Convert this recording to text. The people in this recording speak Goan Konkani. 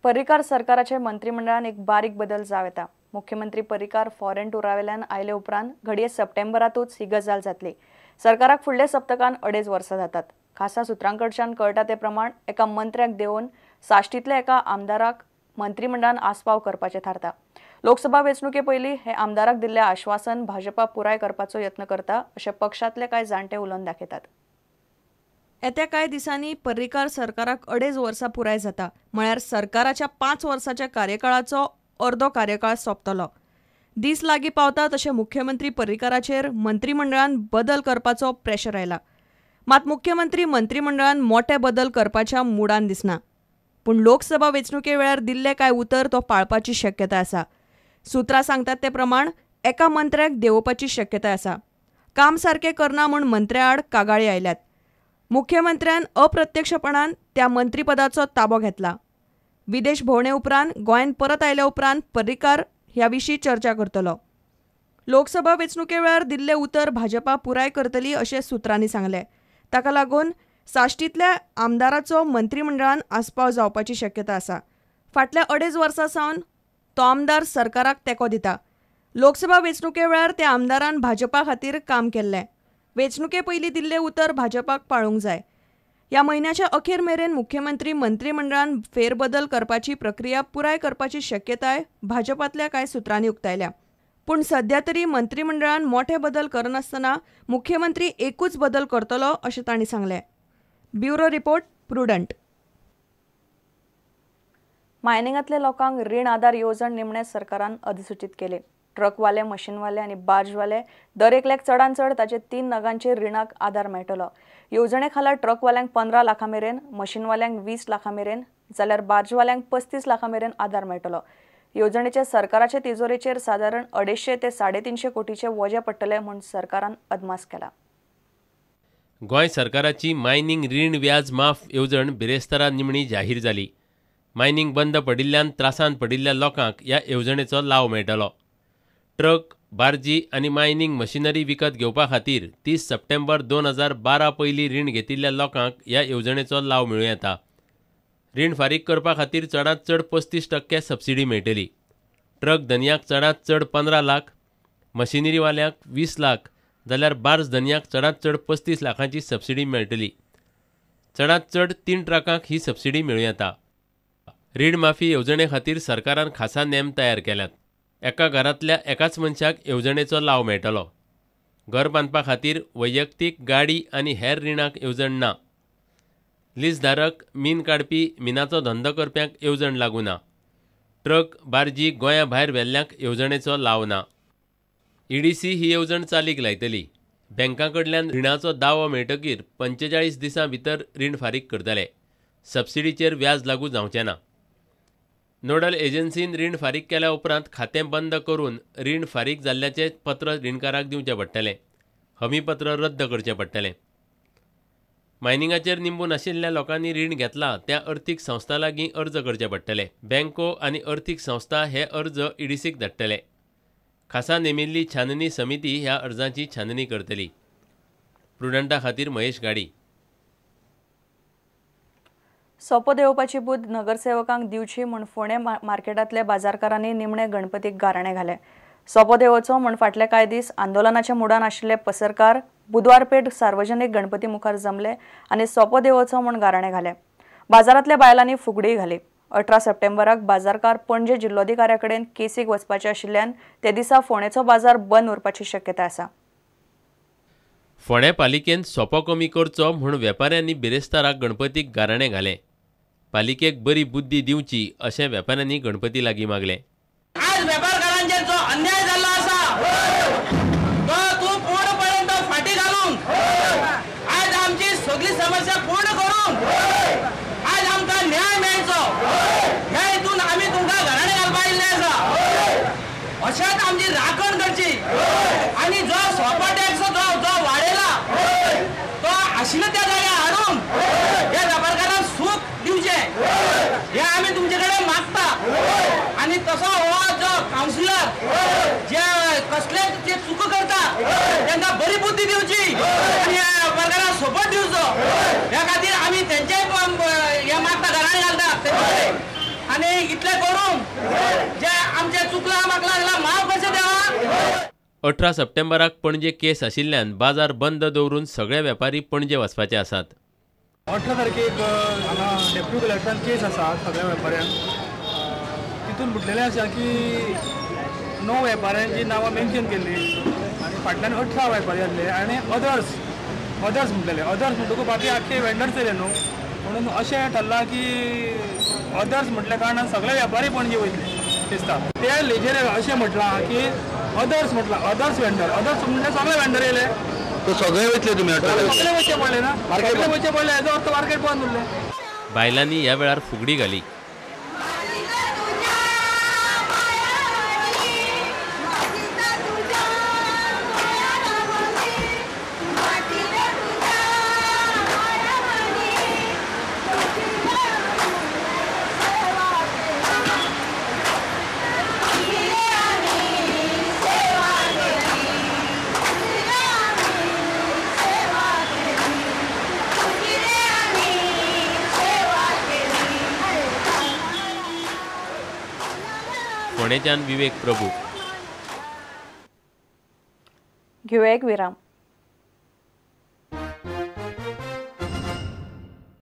पर्रीकार सरकाराचे मंत्रिमंडळान एक बारीक बदल जावं येता. मुख्यमंत्री पर्रीकार फॉरेन टुरावेल्यान आयले उपरांत घडये सप्टेंबरांतूच ही गजाल जातली. सरकाराक फुडल्या सप्तकान 2.5 वर्सां जातात. खासा सुत्रांकडच्यान कळटा ते प्रमाण एका मंत्र्याक देवोवन साश्टींतल्या एका आमदाराक मंत्रिमंडळान आस्पाव करपाचें थारता. लोकसभा वेंचणुके पयलीं हे आमदाराक दिल्लें आश्वासन भाजपा पुराय करपाचो यत्न करता अशें पक्षांतले कांय जाणटे उलोवन दाखयतात. येत्या कांय दिसांनी पर्रीकार सरकाराक 2.5 वर्सां पुराय जाता, म्हळ्यार सरकाराच्या 5 वर्साच्या कार्यकाळाचो अर्दो कार्यकाळ सोंपतलो. दीस लागीं पावता तशें मुख्यमंत्री पर्रीकाराचेर मंत्रिमंडळान बदल करपाचो प्रेशर आयला. मात मुख्यमंत्री मंत्रिमंडळान मोटे बदल करपाच्या मुडान दिसना. पूण लोकसभा वेंचणुके वेळार दिल्लें कांय उतर तो पाळपाची शक्यताय आसा. सुत्रां सांगतात ते प्रमाण एका मंत्र्याक देंवोवपाची शक्यताय आसा. काम सारकें करना म्हूण मंत्र्या आड कागाळी आयल्यात. मुख्यमंत्र्यान अप्रत्यक्षपणान त्या मंत्रीपदाचो ताबो घेतला. विदेश भोंवणे उपरांत गोंयांत परत आयल्या उपरांत पर्रीकार ह्या विशीं चर्चा करतलो. लोकसभा वेंचणुके वेळार दिल्लें उतर भाजपा पुराय करतली अशें सुत्रांनी सांगलें. ताका लागून साश्टींतल्या आमदाराचो मंत्रिमंडळान आस्पाव जावपाची शक्यता आसा. फाटल्या 2.5 वर्सां सावन तो आमदार सरकाराक तेंको दिता. लोकसभा वेंचणुके वेळार त्या आमदारान भाजपा खातीर काम केल्लें. वेंचणुके पयलीं दिल्लें उतर भाजपाक पाळूंक जाय. ह्या म्हयन्याच्या अखेर मेरेन मुख्यमंत्री मंत्रिमंडळान फेरबदल करपाची प्रक्रिया पुराय करपाची शक्यताय भाजपांतल्या कांय सुत्रांनी उक्तायल्या. पूण सध्या तरी मंत्रिमंडळान मोठे बदल करनासतना मुख्यमंत्री एकूच बदल करतलो अशें तांणी सांगलें. Bureau report, Prudent. मायनिंगांतल्या लोकांक रीण आधार येवजण निमणे सरकारान अधिसूचीत केले. ट्रकवाले, मशीनवाले आनी बार्जवाले दर एकल्याक चडान चड ताचे 3 नगांचेर रिणाक आधार मेळटलो. येवजणे खाला ट्रकवाल्यांक 15 लाखां मेरेन, मशीनवाल्यांक 20 लाखां मेरेन जाल्यार बार्जवाल्यांक 35 लाखां मेरेन आधार मेळटलो. येवजणेचे सरकाराचे तिजोरेचेर सादारण 250 ते 350 कोटीचे वजें पडटले म्हूण सरकारान अदमास केला. गोंय सरकाराची मायनिंग रीण व्याज माफ येवजण बिरेस्तारा निमणी जाहीर जाली. मायनिंग बंद पडिल्ल्यान त्रासांत पडिल्ल्या लोकांक ह्या येवजणेचो लाव मेळटलो. ट्रक, बार्जी आनी मायनिंग मशिनरी विकत घेवपा खातीर 30 सप्टेंबर 2012 पयलीं रीण घेतिल्ल्या लोकांक ह्या येवजणेचो लाव मेळूं येता. रीण फारीक करपा खातीर चडांत चड 35% सबसिडी मेळटली. ट्रक धनयाक चडांत चड 15 लाख, मशिनरीवाल्यांक 20 लाख जाल्यार बार्ज धनयाक चडांत चड 35 लाखांची सबसिडी मेळटली. चडांत चड 3 ट्रकांक ही सबसिडी मेळूं येता. रीण माफी येवजणे खातीर सरकारान खासा नेम तयार केल्यात. एका घरांतल्या एकाच मनशाक येवजणेचो लाव मेळटलो. घर बांदपा खातीर वैयक्तीक गाडी आनी हेर रिणाक येवजण ना. लीजधारक, मीन काडपी, मिनाचो धंदो करप्यांक येवजण लागू ना. ट्रक, बार्जी गोंया भायर व्हेल्ल्यांक येवजणेचो लाव ना. ईडीसी ही येवजण चालीक लायतली. बँकां कडल्यान रिणाचो दावो मेळटकीर 45 दिसां भितर रीण फारीक करतले. सबसिडीचेर व्याज लागू जावचें ना. नोडल एजन्सीन रीण फारीक केल्या उपरांत खातें बंद करून रीण फारीक जाल्ल्याचें पत्र रीणकाराक दिवचें पडटलें. हमीपत्र रद्द करचें पडटलें. मायनिंगाचेर निंबून आशिल्ल्या लोकांनी रीण घेतला त्या अर्थीक संस्थां लागीं अर्ज करचे पडटले. बँको आनी अर्थीक संस्था हे अर्ज ईडीसीक धाडटले. खासा नेमिल्ली छाननी समिती ह्या अर्जांची छाननी करतली. प्रुडंटा खातीर महेश गाडी. सोपो देंवोवपाची बुद्द नगरसेवकांक दिवची म्हूण फोंडें मार्केटांतल्या बाजारकारांनी निमणे गणपतीक गाराणें घालें. सोपो देंवोवचो म्हूण फाटले कांय दीस आंदोलनाच्या मुडान आशिल्ले पसरकार बुधवार पेठ सार्वजनीक गणपती मुखार जमले आनी सोपो देंवोवचो म्हूण गाराणें घालें. बाजारांतल्या बायलांनी फुगडी घाली. 18 सप्टेंबराक बाजारकार पणजे जिल्लोधिकाऱ्या कडेन केसीक वचपाचे आशिल्ल्यान ते दिसा फोंडेचो बाजार बंद उरपाची शक्यताय आसा. फोंडें पालिकेन सोपो कमी करचो म्हूण वेपाऱ्यांनी बिरेस्ताराक गणपतीक गाराणें घालें. पालिकेक बरी बुद्धी दिवची अशें वेपाऱ्यांनी गणपती लागीं मागलें. आज वेपारकारांचेर जो अन्याय जाल्लो आसा तो तूं पूर्णपर्यंत फाटी घालून आज आमची सगळी समस्या पूर्ण करून आज आमकां न्याय मेळचो ह्या हितून आमी तुमकां घराणें घालपा आयिल्ले आसा. अशेंच आमची राखण करची आनी जो सोपो टॅक्स जो जो वाडयला तो आशिल्लो त्या जाग्यार हाडून ह्या वेपारकारांक सूख दिवचें हें आमी तुमचे कडेन मागता. आनी तसो हो जो कावन्सिलर जे कसले जे चुको करता तांकां बरी बुद्धी दिवची आनी ह्या वेपारकारांक सपोर्ट दिवचो ह्या खातीर आमी तेंचेय हें मागता, घराणें घालता तेंचे कडेन. आनी इतलें करून जे आमचें चुकलां म्हाका लागलां माफ करचें देवा. 18 सप्टेंबराक पणजे केस आशिल्ल्यान बाजार बंद दवरून सगळे वेपारी पणजे वचपाचे आसात. 18 तारखेक हांगा डेप्युटी कलेक्टरान केस आसा सगळ्या वेपाऱ्यांक. तितून म्हटलेलें आसा की 9 वेपाऱ्यांची नांवां मेन्शन केल्ली आनी फाटल्यान 18 वेपारी आसले आनी अदर्स अदर्स म्हटलेले. अदर्स म्हणटकूच बाकी आख्खे वेंडर्स येयले न्हू, म्हणून अशें ठरलां की अदर्स म्हटल्या कारणान सगळे वेपारी पणजे वयतले दिसता. ते लेजेर अशें म्हटलां की अदर्स म्हटलां, अदर्स वेंडर, अदर्स म्हणल्यार सगळे वेंडर येयले. सगळे वयतले तुमी, सगळे वयचे पडले ना, सगळे वयचे पडले हेजो अर्थ मार्केट बंद उरलें. बायलांनी ह्या वेळार फुगडी घाली. फोंडेच्यान विवेक प्रभू. घेऊया एक विराम.